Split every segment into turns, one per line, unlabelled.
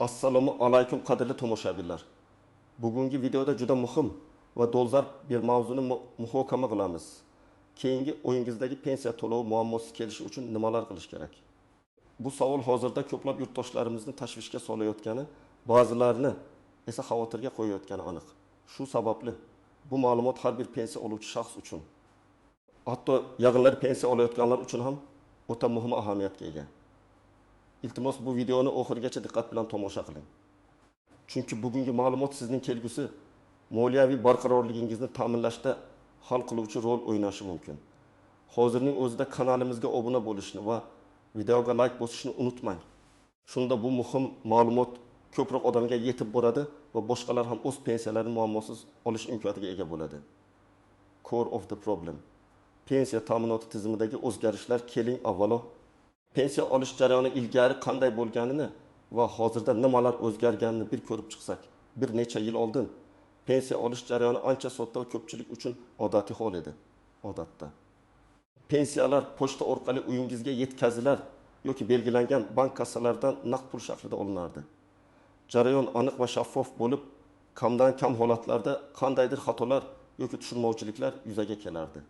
Assalomu alaykum qadrli tomoshabinlar. Bugungi videoda juda muhim va dolzarb bir mavzuni muhokama qilamiz. Keyingi oyingizdagi pensiya to'lovi muammosiz kelishi uchun nimalar qilish kerak? Bu savol hozirda ko'plab yurtdoshlarimizni tashvishga solayotgani, ba'zilarini esa xavotirga qo'yayotgani aniq. Shu sababli bu ma'lumot har bir pensiya oluvchi shaxs uchun, hatto yaqinlari pensiya olayotganlar uchun ham o'ta muhim ahamiyatga ega. Iltimos, bu videoni oxirigacha diqqat bilan tomosha qiling. Chunki bugungi ma'lumot sizning kelgusi moliyaviy barqarorligingizni ta'minlashda hal qiluvchi rol o'ynashi mumkin. Hozirning o'zida kanalimizga obuna bo'lishni va videoga like bosishni unutmang. Shunda bu muhim ma'lumot ko'proq odamga yetib boradi va boshqalar ham o'z pensiyalarini muammosiz olish imkoniyatiga ega bo'ladi. Core of the problem. Pensiya ta'minoti tizimidagi o'zgarishlar. Keling, avvalo pensiya olish jarayoni ilgari qanday bo'lganini va hozirda nimalar o'zgarganini bir ko'rib chiqsak. Bir necha yil oldin pensiya olish jarayoni ancha sodda va ko'pchilik uchun odatiy hol edi. Odatda pensiyalar pochta orqali uyingizga yetkazilar yoki belgilangan bank kassalaridan naqd pul shaklida olinardi. Jarayon aniq va shaffof bo'lib, kamdan kam holatlarda qandaydir xatolar yoki tushunmovchiliklar yuzaga kelardi.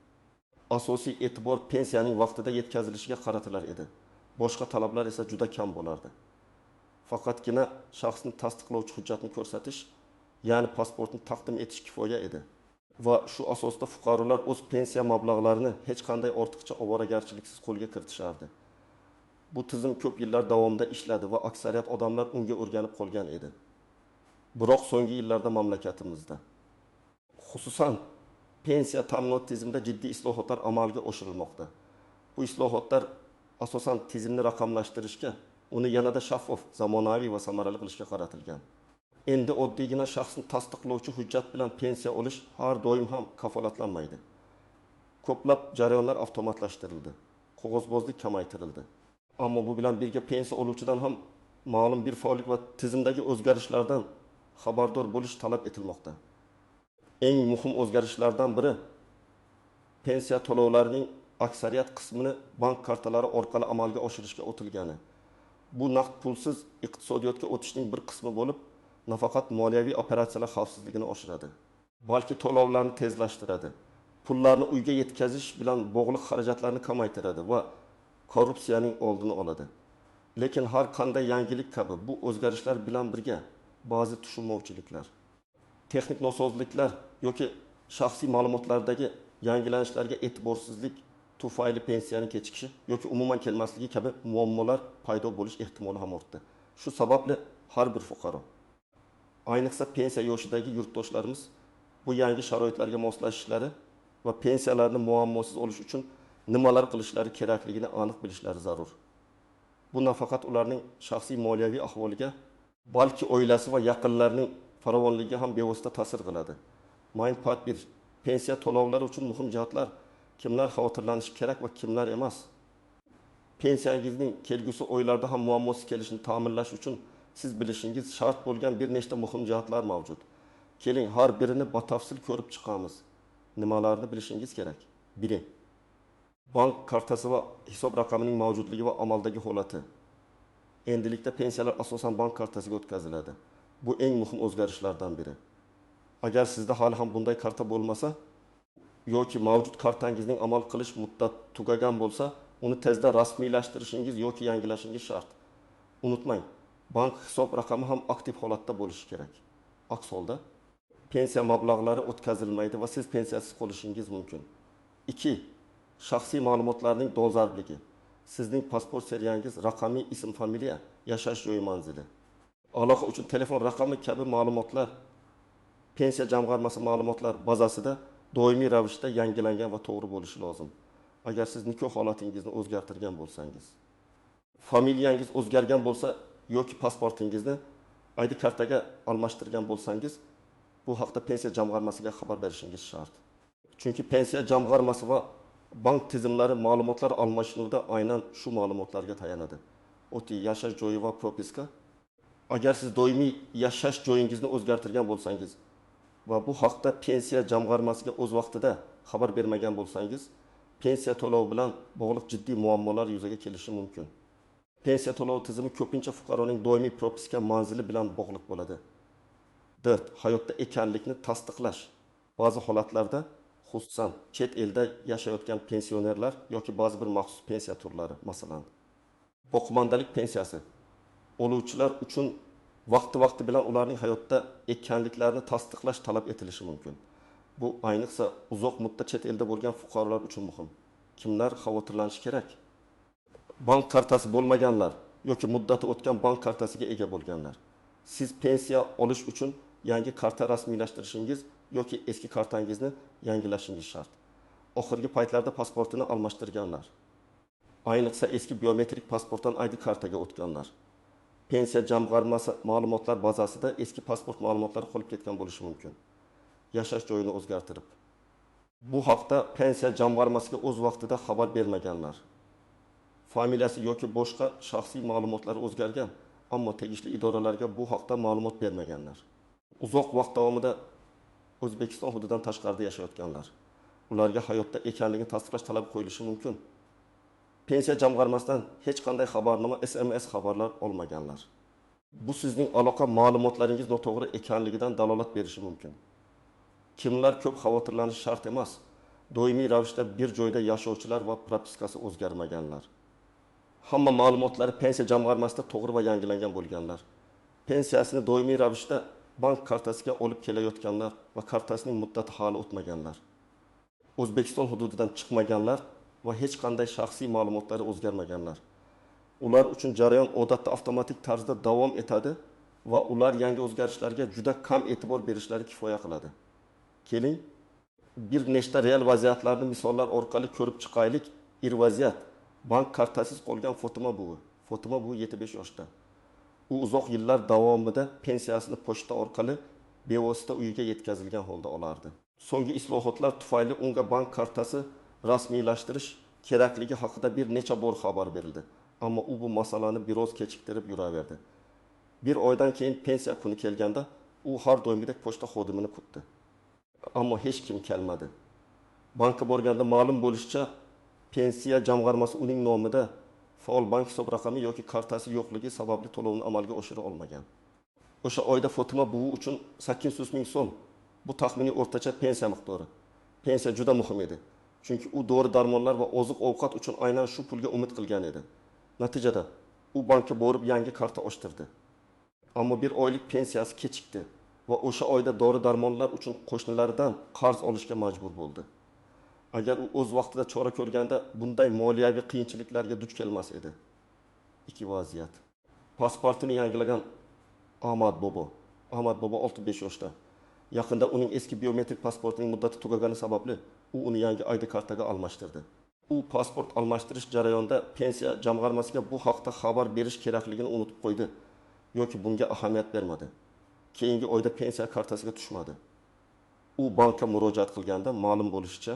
Asosiy e'tibor pensiyaning vaqtida yetkazilishiga qaratilar edi. Boshqa talablar esa juda kam bo'lardi. Faqatgina shaxsni tasdiqlovchi hujjatni ko'rsatish, ya'ni pasportni taqdim etish kifoya edi. Va shu asosda fuqarolar o'z pensiya mablag'larini hech qanday ortiqcha ovoragarchiliksiz qo'lga kiritishardi. Bu tizim ko'p yillar davomida ishladi va aksariyat odamlar unga o'rganib qolgan edi. Biroq so'nggi yillarda mamlakatimizda, xususan pensiya ta'minoti tizimida jiddiy islohotlar amalga oshirilmoqda. Bu islohotlar asosan tizimni raqamlashtirishga, uni yanada shaffof, zamonaviy va samarali qilishga qaratilgan. Endi oddiygina shaxsni tasdiqlovchi hujjat bilan pensiya olish har doim ham kafolatlanmaydi. Ko'plab jarayonlar avtomatlashtirildi, qog'ozbozlik kamaytirildi. Ammo bu bilan birga pensiya oluvchidan ham ma'lum bir faollik va tizimdagi o'zgarishlardan xabardor bo'lish talab etilmoqda. Eng muhim o'zgarishlardan biri pensiya to'lovlarining aksariyat qismini bank kartalari orqali amalga oshirishga o'tilgani. Bu naqd pulsiz iqtisodiyotga o'tishning bir qismi bo'lib, nafaqat moliyaviy operatsiyalar xavfsizligini oshiradi, balki to'lovlarni tezlashtiradi, pullarni uyga yetkazish bilan bog'liq xarajatlarni kamaytiradi va korrupsiyaning oldini oladi. Lekin har qanday yangilik kabi bu o'zgarishlar bilan birga ba'zi tushunmovchiliklar, texnik nosozliklar yoki shaxsiy ma'lumotlardagi yangilanishlarga e'tiborsizlik tufayli pensiyaning kechikishi yoki umuman kelmasligi kabi muammolar paydo bo'lish ehtimoli ham ortdi. Shu sababli har bir fuqaro, ayniqsa pensiya yoshidagi yurtdoshlarimiz bu yangi sharoitlarga moslashishlari va pensiyalarni muammosiz olish uchun nimalar qilishlari kerakligini aniq bilishlari zarur. Bu nafaqat ularning shaxsiy moliyaviy ahvoliga, balki oilasi va yaqinlarining farovonligiga ham bevosita ta'sir qiladi. Main part 1. Pensiya to'lovlari uchun muhim jihatlar. Kimlar xavotirlanishi kerak va kimlar emas? Pensiyangizning kelgusi oylarda ham muammosiz kelishini ta'minlash uchun siz bilishingiz shart bo'lgan bir nechta muhim jihatlar mavjud. Keling, har birini batafsil ko'rib chiqamiz. Nimalarni bilishingiz kerak? 1. Bank kartasi va hisob raqamining mavjudligi va amaldagi holati. Endilikda pensiyalar asosan bank kartasiga o'tkaziladi. Bu eng muhim o'zgarishlardan biri. Agar sizda hali ham bunday karta bo'lmasa yoki mavjud kartangizning amal qilish muddati tugagan bo'lsa, uni tezda rasmiylashtirishingiz yoki yangilashingiz shart. Unutmang, bank hisob raqami ham aktiv holatda bo'lishi kerak. Aks holda pensiya mablag'lari o'tkazilmaydi va siz pensiyasiz qolishingiz mumkin. 2. Shaxsiy ma'lumotlarning dolzarbligi. Sizning pasport seriyangiz, raqamiy ism, familiya, yashash joyi, manzili, aloqa uchun telefon raqami kabi ma'lumotlar pensiya jamg'armasi ma'lumotlar bazasida doimiy ravishda yangilangan va to'g'ri bo'lishi lozim. Agar siz nikoh holatingizni o'zgartirgan bo'lsangiz, familiyangiz o'zgargan bo'lsa yoki pasportingizni ID kartaga almashtirgan bo'lsangiz, bu haqda pensiya jamg'armasiga xabar berishingiz shart. Chunki pensiya jamg'armasi va bank tizimlari ma'lumotlar almashinuvida aynan shu ma'lumotlarga tayanadi. O'ti yashash joyi va propiska. Agar siz doimiy yashash joyingizni o'zgartirgan bo'lsangiz va bu haqda pensiya jamg'armasiga o'z vaqtida xabar bermagan bo'lsangiz, pensiya to'lovi bilan bog'liq jiddiy muammolar yuzaga kelishi mumkin. Pensiya to'lovi tizimi ko'pincha fuqaroning doimiy propiska manzili bilan bog'liq bo'ladi. 4. Hayotda ekanlikni tasdiqlash. Ba'zi holatlarda, xususan, chet elda yashayotgan pensionerlar yoki ba'zi bir maxsus pensiya turlari, masalan, boqimandalik pensiyasi oluvchilar uchun vaqti-vaqti bilan ularning hayotda ekanliklarini tasdiqlash talab etilishi mumkin. Bu ayniqsa uzoq muddat chet elda bo'lgan fuqarolar uchun muhim. Kimlar xavotirlanishi kerak? Bank kartasi bo'lmaganlar yoki muddati o'tgan bank kartasiga ega bo'lganlar. Siz pensiya olish uchun yangi karta rasmiylashtirishingiz yoki eski kartangizni yangilashingiz shart. Oxirgi paytlarda pasportini almashtirganlar. Ayniqsa eski biometrik pasportdan ID kartaga o'tganlar. Pensiya jamg'armasi ma'lumotlar bazasida eski pasport ma'lumotlari qolib ketgan bo'lishi mumkin. Yashash joyini o'zgartirib. Bu haqda pensiya jamg'armasiga o'z vaqtida xabar bermaganlar. Familiyasi yoki boshqa shaxsiy ma'lumotlari o'zgargan, ammo tegishli idoralarga bu haqda ma'lumot bermaganlar. Uzoq vaqt davomida O'zbekiston hududidan tashqarida yashayotganlar. Ularga hayotda ekanligini tasdiqlash talabi qo'yilishi mumkin. Pensiya jamg'armasidan hech qanday xabarnoma, SMS xabarlar olmaganlar. Bu sizning aloqa ma'lumotlaringiz noto'g'ri ekanligidan dalolat berishi mumkin. Kimlar ko'p xavotirlanishi shart emas. Doimiy ravishda bir joyda yashovchilar va propiskasi o'zgarmaganlar. Hamma ma'lumotlari pensiya jamg'armasida to'g'ri va yangilangan bo'lganlar. Pensiyasini doimiy ravishda bank kartasiga olib kelayotganlar va kartasining muddati hali o'tmaganlar. O'zbekiston hududidan chiqmaganlar va hech qanday shaxsiy ma'lumotlari o'zgarmaganlar. Ular uchun jarayon odatda avtomatik tarzda davom etadi va ular yangi o'zgarishlarga juda kam e'tibor berishlari kifoya qiladi. Keling, bir nechta real vaziyatlarni misollar orqali ko'rib chiqaylik. Ir vaziyat. Bank kartasiz qolgan Fotima buvi. Fotima buvi 75 yoshda. U uzoq yillar davomida pensiyasini pochta orqali bevosita uyiga yetkazilgan holda olardi. So'nggi islohotlar tufayli unga bank kartasi rasmiylashtirish kerakligi haqida bir necha bor xabar berildi. Ammo u bu masalani biroz kechiktirib yuraverdi. Bir oydan keyin pensiya kuni kelganda u har doimgidek pochta xodimini kutdi. Ammo hech kim kelmadi. Bankka borganda ma'lum bo'lishicha, pensiya jamg'armasi uning nomida faol bank hisob raqami yoki kartasi yo'qligi sababli to'lovni amalga oshira olmagan. O'sha oyda Fotima buvi uchun 800 ming so'm, bu taxminiy o'rtacha pensiya miqdori. Pensiya juda muhim edi. Chunki u dori-darmonlar va oziq-ovqat uchun aynan shu pulga umid qilgan edi. Natijada u bankka borib yangi karta ochtirdi. Ammo bir oylik pensiyasi kechikdi va o'sha oyda dori-darmonlar uchun qo'shnilaridan qarz olishga majbur bo'ldi. Agar u o'z vaqtida chora ko'rganda bunday moliyaviy qiyinchiliklarga duch kelmas edi. Ikki vaziyat. Pasportini yangilagan Ahmad bobo. Ahmad bobo 65 yoshda. Yaqinda uning eski biometrik pasportining muddati tugagani sababli u uni yangi ID kartaga almashtirdi. U pasport almashtirish jarayonida pensiya jamg'armasiga bu haqda xabar berish kerakligini unutib qo'ydi yoki bunga ahamiyat bermadi. Keyingi oyda pensiya kartasiga tushmadi. U bankka murojaat qilganda ma'lum bo'lishicha,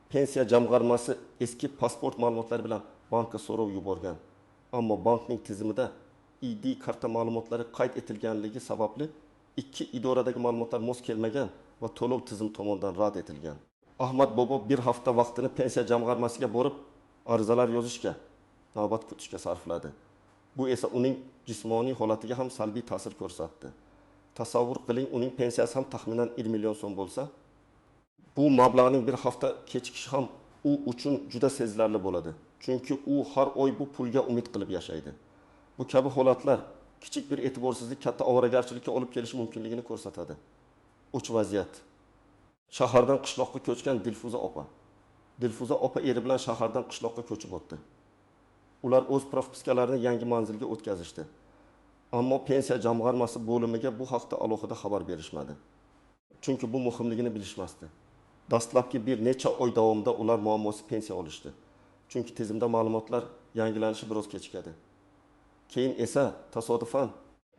pensiya jamg'armasi eski pasport ma'lumotlari bilan bankka so'rov yuborgan. Ammo bankning tizimida ID karta ma'lumotlari qayd etilganligi sababli ikki idoradagi ma'lumotlar mos kelmagan va to'lov tizimi tomonidan rad etilgan. Ahmad bobo bir hafta vaqtini pensiya jamg'armasiga borib arizalar yozishga, navbat kutishga sarfladi. Bu esa uning jismoniy holatiga ham salbiy ta'sir ko'rsatdi. Tasavvur qiling, uning pensiyasi ham taxminan 1 million so'm bo'lsa, bu mablag'ning bir hafta kechikishi ham u uchun juda sezilarli bo'ladi. Chunki u har oy bu pulga umid qilib yashaydi. Bu kabi holatlar kichik bir e'tiborsizlik katta ovoragarchilikka olib kelishi mumkinligini ko'rsatadi. Uch vaziyat. Shahardan qishloqqa ko'chgan Dilfuza opa. Dilfuza opa eri bilan shahardan qishloqqa ko'chib o'tdi. Ular o'z propiskalarini yangi manzilga o'tkazishdi. Ammo pensiya jamg'armasi bo'limiga bu haqda alohida xabar berishmadi. Chunki bu muhimligini bilishmasdi. Dastlabki bir necha oy davomida ular muammosiz pensiya olishdi. Chunki tizimda ma'lumotlar yangilanishi biroz kechikadi. Keyin esa tasodifan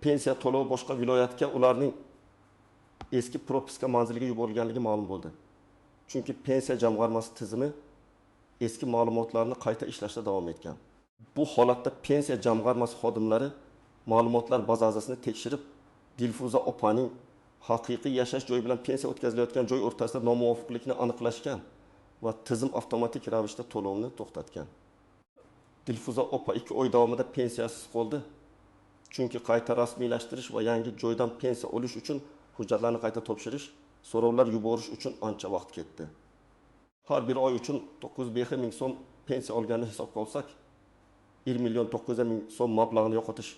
pensiya to'lovi boshqa viloyatga ularning eski propiska manziliga yuborilganligi ma'lum bo'ldi. Chunki pensiya jamg'armasi tizimi eski ma'lumotlarni qayta ishlashda davom etgan. Bu holatda pensiya jamg'armasi xodimlari ma'lumotlar bazasini tekshirib, Dilfuza opaning haqiqiy yashash joyi bilan pensiya o'tkazilayotgan joy o'rtasida nomuvofiqlikni aniqlashgan va tizim avtomatik ravishda to'lovni to'xtatgan. Dilfuza opa 2 oy davomida pensiyasiz qoldi, chunki qayta rasmiylashtirish va yangi joydan pensiya olish uchun hujjatlarni qayta topshirish, so'rovlar yuborish uchun ancha vaqt ketdi. Har bir oy uchun 905 ming so'm pensiya olganini hisobga olsak, 1 million 900 ming so'm mablag'ini yo'qotish,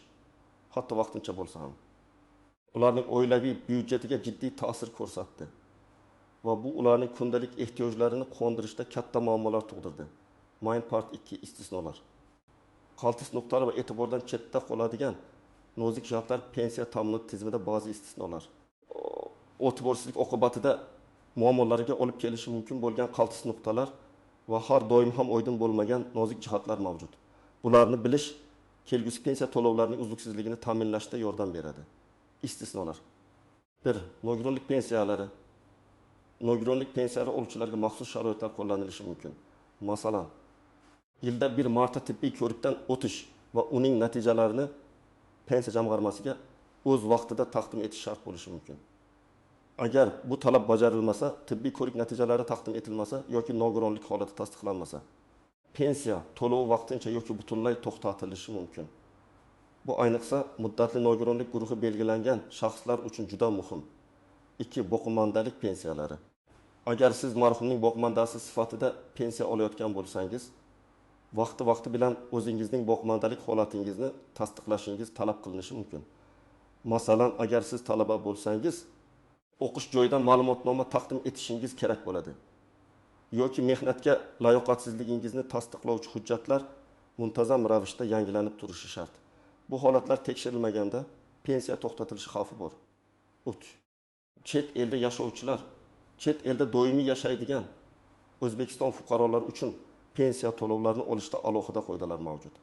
hatto vaqtincha bo'lsa ham, ularning oilaviy byudjetiga jiddiy ta'sir ko'rsatdi va bu ularning kundalik ehtiyojlarini qondirishda katta muammolar tug'dirdi. Main part 2 istisnolar. Qaltis nuqtalar va e'tibordan chetda qoladigan nozik jihatlar pensiya ta'minoti tizimida ba'zi istisnolar. E'tiborsizlik oqibatida muammolarga olib kelishi mumkin bo'lgan qaltis nuqtalar va har doim ham oydin bo'lmagan nozik jihatlar mavjud. Bularni bilish kelgusi pensiya to'lovlarining uzluksizligini ta'minlashda yordam beradi. Istisnolar. 1. Nogironlik pensiyalari. Nogironlik pensiyalari oluvchilarga maxsus sharoitlar qo'llanilishi mumkin. Masalan, yilda bir marta tibbiy ko'rikdan o'tish va uning natijalarini pensiya jamg'armasiga o'z vaqtida taqdim etish shart bo'lishi mumkin. Agar bu talab bajarilmasa, tibbiy ko'rik natijalari taqdim etilmasa yoki nogironlik holati tasdiqlanmasa, pensiya to'lovi vaqtincha yoki butunlay to'xtatilishi mumkin. Bu ayniqsa muddatli nogironlik guruhi belgilangan shaxslar uchun juda muhim. 2. Boqimandalik pensiyalari. Agar siz marhumning boqimandasi sifatida pensiya olayotgan bo'lsangiz, vaqti-vaqti bilan o'zingizning boqimandalik holatingizni tasdiqlashingiz talab qilinishi mumkin. Masalan, agar siz talaba bo'lsangiz, o'qish joyidan ma'lumotnoma taqdim etishingiz kerak bo'ladi. Yoki mehnatga layoqatsizligingizni tasdiqlovchi hujjatlar muntazam ravishda yangilanib turishi shart. Bu holatlar tekshirilmaganda pensiya to'xtatilishi xavfi bor. 3. Chet elda yashovchilar, chet elda doimiy yashaydigan O'zbekiston fuqarolari uchun pensiya to'lovlarini olishda alohida qoidalar mavjud.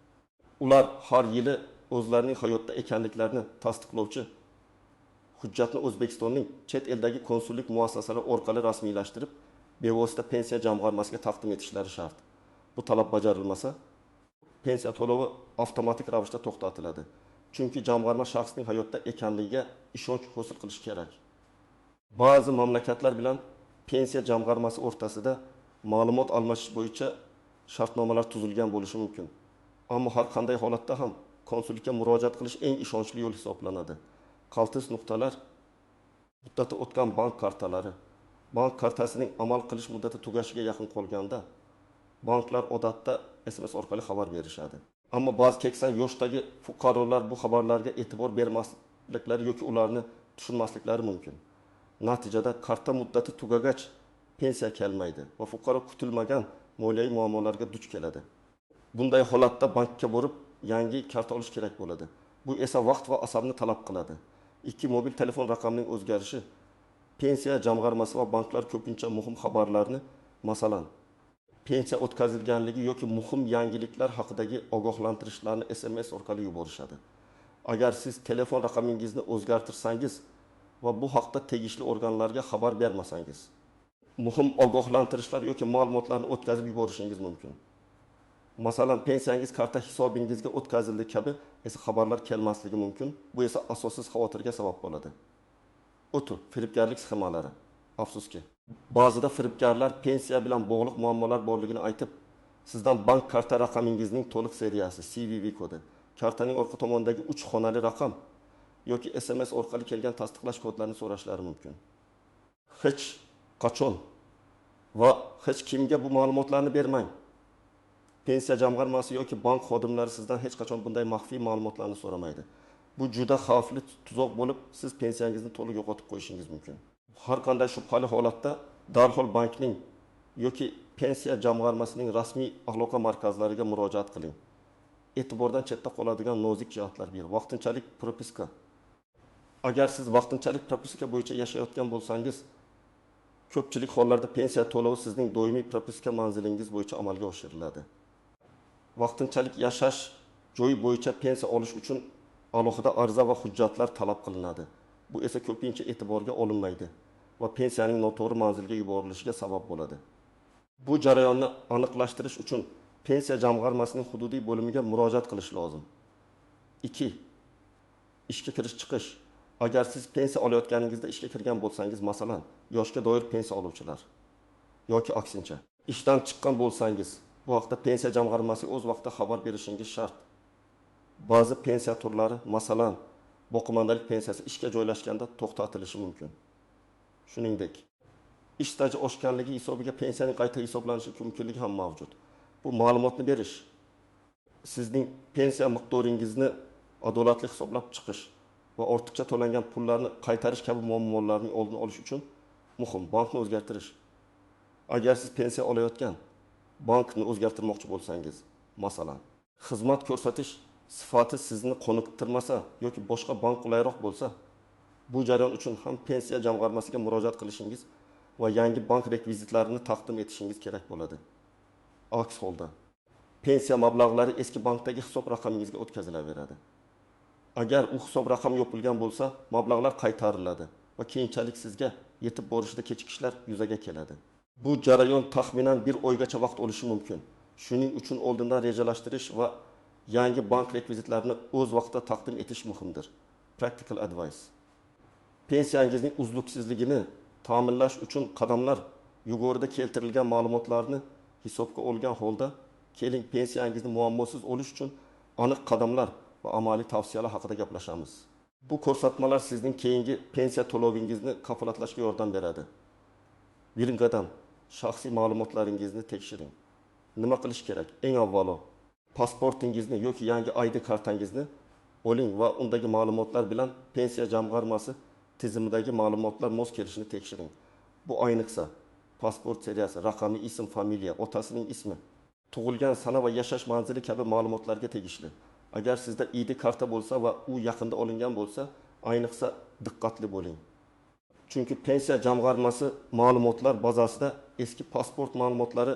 Ular har yili o'zlarining hayotda ekanliklarini tasdiqlovchi hujjatni O'zbekistonning chet eldagi konsullik muassasalari orqali rasmiylashtirib, bevosita pensiya jamg'armasiga taqdim etishlari shart. Bu talab bajarilmasa, pensiya to'lovi avtomatik ravishda to'xtatiladi. Chunki jamg'arma shaxsning hayotda ekanligiga ishonch hosil qilish kerak. Ba'zi mamlakatlar bilan pensiya jamg'armasi o'rtasida ma'lumot almashish bo'yicha shartnomalar tuzilgan bo'lishi mumkin. Ammo har qanday holatda ham konsullikka murojaat qilish eng ishonchli yo'l hisoblanadi. Qaltis nuqtalar muddati o'tgan bank kartalari. Bank kartasining amal qilish muddati tugashiga yaqin qolganda banklar odatda SMS orqali xabar berishadi. Ammo ba'zi keksa yoshdagi fuqarolar bu xabarlarga e'tibor bermasliklari yoki ularni tushunmasliklari mumkin. Natijada karta muddati tugagach pensiya kelmaydi va fuqaro kutilmagan moliyaviy muammolarga duch keladi. Bunday holatda bankka borib yangi karta olish kerak bo'ladi. Bu esa vaqt va asabni talab qiladi. 2. Mobil telefon raqamining o'zgarishi. Pensiya jamg'armasi va banklar ko'pincha muhim xabarlarni, masalan, pensiya o'tkazilganligi yoki muhim yangiliklar haqidagi ogohlantirishlarni SMS orqali yuborishadi. Agar siz telefon raqamingizni o'zgartirsangiz va bu haqda tegishli organlarga xabar bermasangiz, muhim ogohlantirishlar yoki ma'lumotlarni o'tkazib yuborishingiz mumkin. Masalan, pensiyangiz karta hisobingizga o'tkazildi kabi esa xabarlar kelmasligi mumkin. Bu esa asossiz xavotirga sabab bo'ladi. 3. Firibgarlik sxemalari. Afsuski, ba'zida firibgarlar pensiya bilan bog'liq muammolar borligini aytib, sizdan bank karta raqamingizning to'liq seriyasi, CVV kodi, kartaning orqa tomonidagi 3 xonali raqam yoki SMS orqali kelgan tasdiqlash kodlarini so'rashlari mumkin. Hech qachon va hech kimga bu ma'lumotlarni bermang. Pensiya jamg'armasi yoki bank xodimlari sizdan hech qachon bunday maxfiy ma'lumotlarni so'ramaydi. Bu juda xavfli tuzoq bo'lib, siz pensiyangizni to'liq yo'qotib qo'yishingiz mumkin. Har qanday shubhali holatda darhol bankning yoki pensiya jamg'armasining rasmiy aloqa markazlariga murojaat qiling. E'tibordan chetda qoladigan nozik jihatlar bir. Vaqtinchalik propiska. Agar siz vaqtinchalik propiska bo'yicha yashayotgan bo'lsangiz, ko'pchilik hollarda pensiya to'lovi sizning doimiy propiska manzilingiz bo'yicha amalga oshiriladi. Vaqtinchalik yashash joyi bo'yicha pensiya olish uchun alohida arza va hujjatlar talab qilinadi. Bu esa ko'pincha e'tiborga olinmaydi va pensiyaning noto'g'ri manzilga yuborilishiga sabab bo'ladi. Bu jarayonni aniqlashtirish uchun pensiya jamg'armasining hududiy bo'limiga murojaat qilish lozim. 2. Ishga kirish chiqish. Agar siz pensiya olayotganingizda ishga kirgan bo'lsangiz, masalan, yoshga doir pensiya oluvchilar yoki aksincha, ishdan chiqqan bo'lsangiz, Bu haqda pensiya jamg'armasiga o'z vaqtida xabar berishingiz shart. Ba'zi pensiya turlari, masalan, boqimandalik pensiyasi ishga joylashganda to'xtatilishi mumkin. Shuningdek, ish staji oshganligi hisobiga pensiyaning qayta hisoblanishi mumkinligi ham mavjud. Bu ma'lumotni berish, sizning pensiya miqdoringizni adolatli hisoblab chiqish va ortiqcha to'langan pullarni qaytarish kabi muammolarning oldini olish uchun muhim. Bankni o'zgartirish. Agar siz pensiya olayotgan bankni o'zgartirmoqchi bo'lsangiz, masalan, xizmat ko'rsatish sifati sizni qoniqtirmasa yoki boshqa bank qulayroq bo'lsa, bu jarayon uchun ham pensiya jamg'armasiga murojaat qilishingiz va yangi bank rekvizitlarini taqdim etishingiz kerak bo'ladi. Aks holda pensiya mablag'lari eski bankdagi hisob raqamingizga o'tkazilaveradi. Agar u hisob raqami yopilgan bo'lsa, mablag'lar qaytariladi va keyinchalik sizga yetib borishida kechikishlar yuzaga keladi. Bu jarayon taxminan bir oygacha vaqt olishi mumkin. Shuning uchun oldindan rejalashtirish va yangi bank rekvizitlarini o'z vaqtida taqdim etish muhimdir. Practical advice. Pensiyangizning uzluksizligini ta'minlash uchun qadamlar yuqorida keltirilgan ma'lumotlarni hisobga olgan holda keling pensiyangizni muammosiz olish uchun aniq qadamlar va amaliy tavsiyalar haqida gaplashamiz. Bu ko'rsatmalar sizning keyingi pensiya to'lovingizni kafolatlashga yordam beradi. Birinchi qadam, shaxsiy ma'lumotlaringizni tekshiring. Nima qilish kerak? Eng avvalo pasportingizni yoki yangi ID kartangizni oling va undagi ma'lumotlar bilan pensiya jamg'armasi tizimidagi ma'lumotlar mos kelishini tekshiring. Bu ayniqsa pasport seriyasi, raqami, ism, familiya, otasining ismi, tug'ilgan sana va yashash manzili kabi ma'lumotlarga tegishli. Agar sizda ID karta bo'lsa va u yaqinda olingan bo'lsa, ayniqsa diqqatli bo'ling. Chunki pensiya jamg'armasi ma'lumotlar bazasida eski pasport ma'lumotlari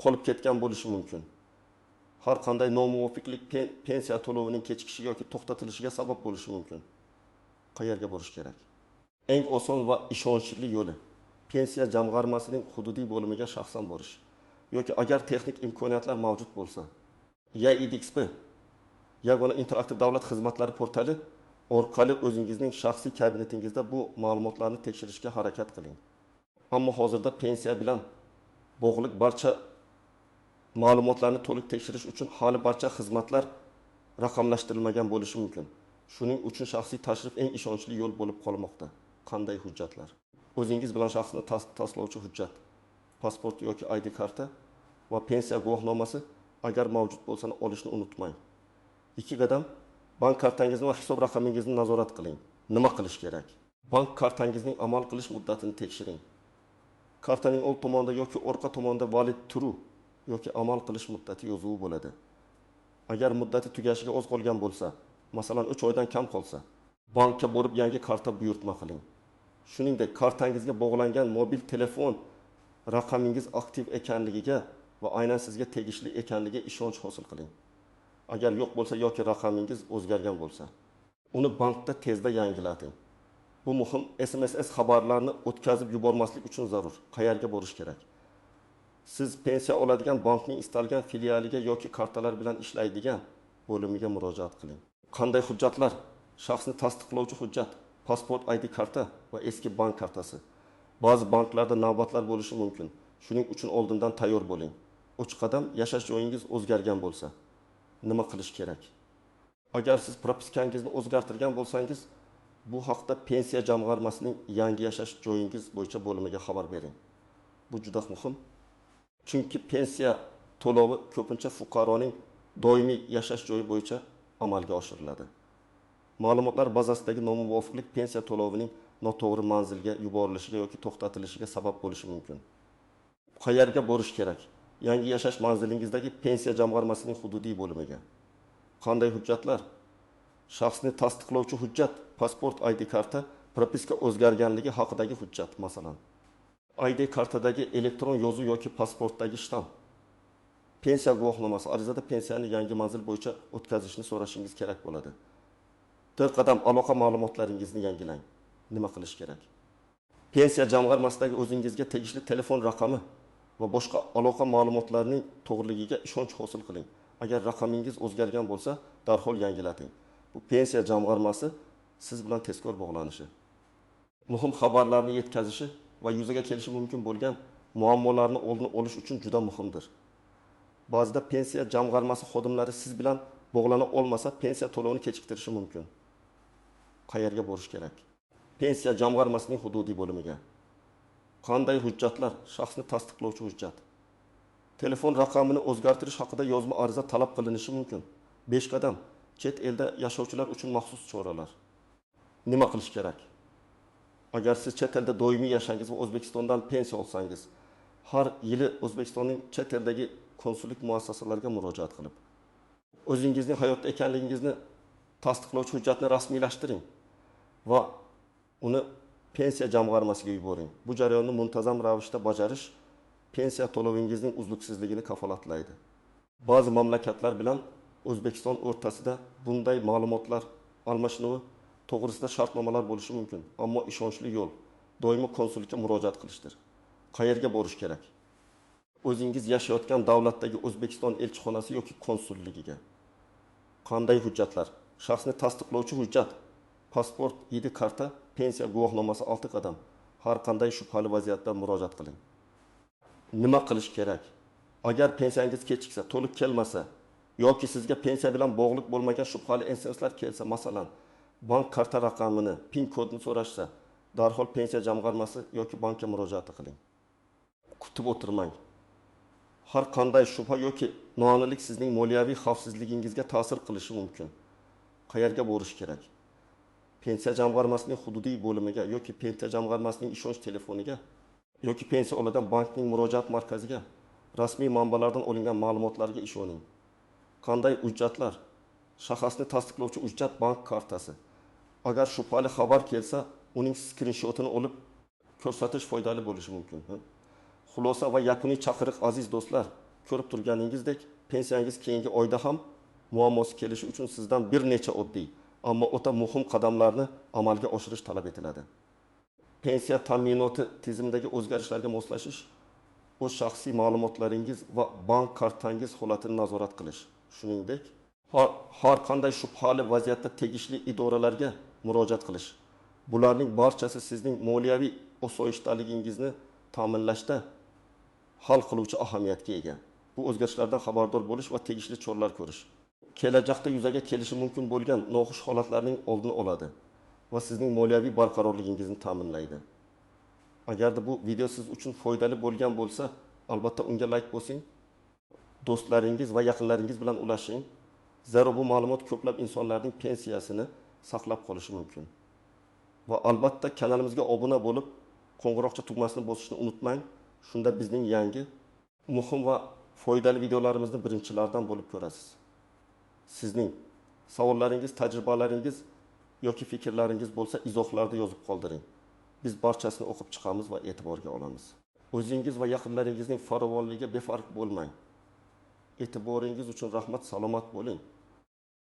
qolib ketgan bo'lishi mumkin. Har qanday nomuvofiqlik pensiya to'lovining kechikishiga yoki to'xtatilishiga sabab bo'lishi mumkin. Qayerga borish kerak? Eng oson va ishonchli yo'li pensiya jamg'armasining hududiy bo'limiga shaxsan borish yoki agar texnik imkoniyatlar mavjud bo'lsa, YIDXP yagona interaktiv davlat xizmatlari portali orqali o'zingizning shaxsiy kabinetingizda bu ma'lumotlarni tekshirishga harakat qiling. Ammo hozirda pensiya bilan bog'liq barcha ma'lumotlarni to'liq tekshirish uchun hali barcha xizmatlar raqamlashtirilmagan bo'lishi mumkin. Shuning uchun shaxsiy tashrif eng ishonchli yo'l bo'lib qolmoqda. Qanday hujjatlar? O'zingiz bilan shaxsni tasdiqlovchi hujjat, pasport yoki ID karta va pensiya guvohnomasi agar mavjud bo'lsa olishni unutmang. 2 qadam, bank kartangizni va hisob raqamingizni nazorat qiling. Nima qilish kerak? Bank kartangizning amal qilish muddatini tekshiring. Kartaning old tomonida yoki orqa tomonida valid turu yoki amal qilish muddati yozuvi bo'ladi. Agar muddati tugashiga oz qolgan bo'lsa, masalan 3 oydan kam qolsa, bankka borib yangi karta buyurtma qiling. Shuningdek, kartangizga bog'langan mobil telefon raqamingiz aktiv ekanligiga va aynan sizga tegishli ekanligiga ishonch hosil qiling. Agar yo'q bo'lsa yoki raqamingiz o'zgargan bo'lsa, uni bankda tezda yangilating. Bu muhim SMS xabarlarni o'tkazib yubormaslik uchun zarur. Qayerga borish kerak? Siz pensiya oladigan bankning istalgan filialiga yoki kartalar bilan ishlaydigan bo'limiga murojaat qiling. Qanday hujjatlar? Shaxsni tasdiqlovchi hujjat, pasport, ID karta va eski bank kartasi. Ba'zi banklarda navbatlar bo'lishi mumkin. Shuning uchun oldindan tayyor bo'ling. 3 qadam, yashash joyingiz o'zgargan bo'lsa, nima qilish kerak? Agar siz propiskangizni o'zgartirgan bo'lsangiz, bu haqda pensiya jamg'armasining yangi yashash joyingiz bo'yicha bo'limiga xabar bering. Bu juda muhim. Chunki pensiya to'lovi ko'pincha fuqaroning doimiy yashash joyi bo'yicha amalga oshiriladi. Ma'lumotlar bazasidagi nomuvofiqlik pensiya to'lovining noto'g'ri manzilga yuborilishiga yoki to'xtatilishiga sabab bo'lishi mumkin. Qayerga borish kerak? Yangi yashash manzilingizdagi pensiya jamg'armasining hududiy bo'limiga. Qanday hujjatlar? Shaxsni tasdiqlovchi hujjat, pasport, ID karta, propiska o'zgarganligi haqidagi hujjat, masalan. ID kartadagi elektron yozuv yoki pasportdagi shtamp. Pensiya guvohnomasi, arizada pensiyani yangi manzil bo'yicha o'tkazishni so'rashingiz kerak bo'ladi. 4 qadam, aloqa ma'lumotlaringizni yangilang. Nima qilish kerak? Pensiya jamg'armasidagi o'zingizga tegishli telefon raqami va boshqa aloqa ma'lumotlarining to'g'riligiga ishonch hosil qiling. Agar raqamingiz o'zgargan bo'lsa, darhol yangilating. Bu pensiya jamg'armasi siz bilan tezkor bog'lanishi, muhim xabarlarni yetkazishi va yuzaga kelishi mumkin bo'lgan muammolarni oldini olish uchun juda muhimdir. Ba'zida pensiya jamg'armasi xodimlari siz bilan bog'lana olmasa, pensiya to'lovini kechiktirishi mumkin. Qayerga borish kerak? Pensiya jamg'armasining hududiy bo'limiga. Qanday hujjatlar? Shaxsni tasdiqlovchi hujjat. Telefon raqamini o'zgartirish haqida yozma ariza talab qilinishi mumkin. 5 qadam. Chet elda yashovchilar uchun maxsus choralar. Nima qilish kerak? Agar siz chet elda doimiy yashangiz va O'zbekistondan pensiya olsangiz, har yili O'zbekistonning chet eldagi konsullik muassasalariga murojaat qilib, o'zingizning hayotda ekanligingizni tasdiqlovchi hujjatni rasmiylashtiring va uni pensiya jamg'armasiga yuboring. Bu jarayonni muntazam ravishda bajarish pensiya to'lovingizning uzluksizligini kafolatlaydi. Ba'zi mamlakatlar bilan O'zbekiston o'rtasida bunday ma'lumotlar almashinuvi to'g'risida shartnomalar bo'lishi mumkin, ammo ishonchli yo'l doimo konsullikka murojaat qilishdir. Qayerga borish kerak? O'zingiz yashayotgan davlatdagi O'zbekiston elchixonasi yoki konsulligiga. Qanday hujjatlar? Shaxsni tasdiqlovchi hujjat, pasport, ID karta, pensiya guvohnomasi 6 qadam. Har qanday shubhali vaziyatda murojaat qiling. Nima qilish kerak? Agar pensiyangiz kechiksa, to'liq kelmasa yoki sizga pensiya bilan bog'liq bo'lmagan shubhali SMSlar kelsa, masalan, bank karta raqamini, PIN kodini so'rashsa, darhol pensiya jamg'armasi yoki bankka murojaat qiling. Kutib o'tirmang. Har qanday shubha yoki noaniqlik sizning moliyaviy xavfsizligingizga ta'sir qilishi mumkin. Qayerga borish kerak? Pensiya jamg'armasining hududiy bo'limiga yoki pensiya jamg'armasining ishonch telefoniga yoki pensiya oladigan bankning murojaat markaziga, rasmiy manbalardan olingan ma'lumotlarga ishoning. Qanday hujjatlar? Shaxsni tasdiqlovchi hujjat, bank kartasi. Agar shubhali xabar kelsa, uning skrinshotini olib ko'rsatish foydali bo'lishi mumkin. Xulosa va yakuniy chaqiriq, aziz do'stlar, ko'rib turganingizdek, pensiyangiz keyingi oyda ham muammosi kelishi uchun sizdan bir necha oddiy, ammo o'ta muhim qadamlarni amalga oshirish talab etiladi. Pensiya ta'minoti tizimidagi o'zgarishlarga moslashish, o'z shaxsiy ma'lumotlaringiz va bank kartangiz holatini nazorat qilish, shuningdek, har qanday shubhali vaziyatda tegishli idoralarga murojaat qilish. Bularning barchasi sizning moliyaviy osoyishtaligingizni ta'minlashda hal qiluvchi ahamiyatga ega. Bu o'zgarishlardan xabardor bo'lish va tegishli choralar ko'rish kelajakda yuzaga kelishi mumkin bo'lgan noxush holatlarning oldini oladi va sizning moliyaviy barqarorligingizni ta'minlaydi. Agarda bu video siz uchun foydali bo'lgan bo'lsa, albatta unga like bosing, do'stlaringiz va yaqinlaringiz bilan ulashing. Zero bu ma'lumot ko'plab insonlarning pensiyasini saqlab qolishi mumkin. Va albatta kanalimizga obuna bo'lib, qo'ng'iroqcha tugmasini bosishni unutmang. Shunda bizning yangi, muhim va foydali videolarimizni birinchilardan bo'lib ko'rasiz. Sizning savollaringiz, tajribalaringiz yoki fikrlaringiz bo'lsa, izohlarda yozib qoldiring. Biz barchasini o'qib chiqamiz va e'tiborga olamiz. O'zingiz va yaqinlaringizning farovonligiga befarq bo'lmang. E'tiboringiz uchun rahmat, salomat bo'ling.